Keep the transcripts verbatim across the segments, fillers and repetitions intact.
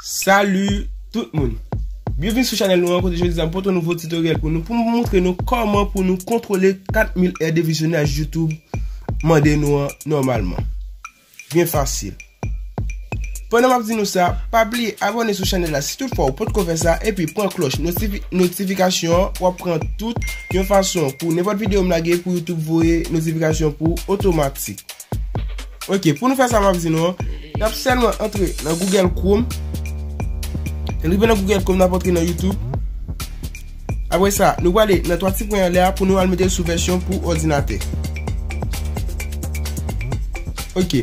Salut tout moun! Byenvini sou chanèl nou an, kote jodi a m pote yon nouvo tutoriel pou nou, pou m montre nou kòman pou nou kontwole kat mil è de vizyonaj YouTube mande nou an nòmalman. Byen fasil. Pandan m ap di nou sa, pa bliye abòne sou chanèl la si toutfwa ou potko fè sa, epi pran klòch notifi-, notifikasyon an, w ap pran tout yon fason pou nenpòt videyo m lage pou YouTube voye notifikasyon pou ou otomatik. Ok, pou nou fè sa m ap di nou an, n ap sèlman antre nan Google Chrome. N rive nan Google Chrome, n ap antre nan YouTube. Apre sa, nou prale nan twa ti pwen anlè a pou nou al mete l sou vèsyon pou òdinatè. Ok.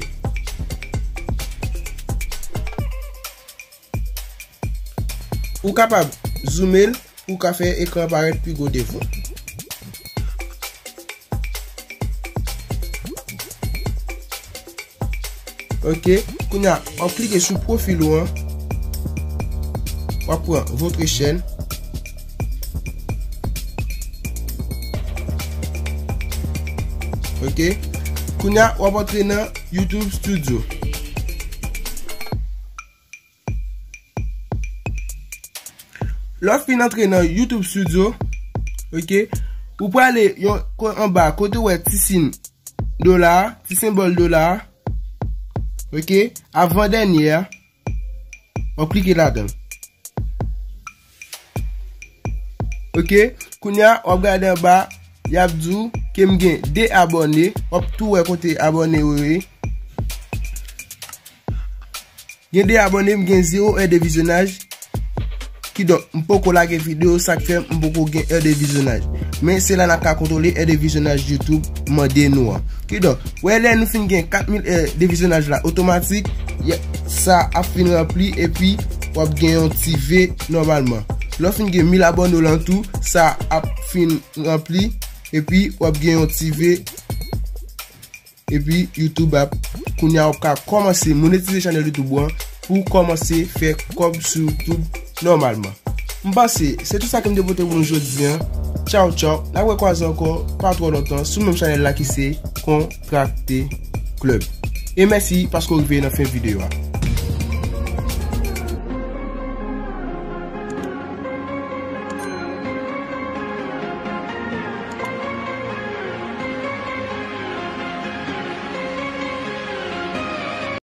Ou kapab zoome l pou w ka fè ekran an parèt pi gwo devan. Ok, kounye a, w ap klike sou pwofil ou an. W ap pran votre chaîne. Ok, kounye a, w ap antre nan YouTube Studio. Lè w fin antre nan YouTube Studio, ok, ou prale yon ko-, anba kote w wè ti siy dola a, ti senbòl dola a, ok, avan dènye a, w ap klike ladan l. Ok, kounye a, w ap gade anba, y ap di w ke m gen de abòne, w ap tou wè kote abòne yo ye. Gen de abòne, m gen zewo è de vizyonaj. Kidonk, m poko lage videyo, sa k fè m poko gen è de vizyonaj. Men se la n ap ka kontwole è de vizyonaj YouTube mande nou an. Kidonk, wè lè nou fin gen kat mil è de vizyonaj la otomatik, y-, sa ap fin ranpli epi w ap gen yon ti V nòmalman. Lè w fin gen mil abòne w lan tou, sa ap fin ranpli epi w ap gen yon ti V. Epi YouTube ap, kounye a w ap ka kòmanse monetize chanèl YouTube ou an pou w kòmanse fè kòb sou YouTube nòmalman. M panse se tout sa ke m te pote pou nou jodi a. Tchaw, tchaw. N ap rekwaze ankò pa twò lontan sou menm chanèl la ki se Kontrakte Club. E mèsi paske w rive nan fen videyo a.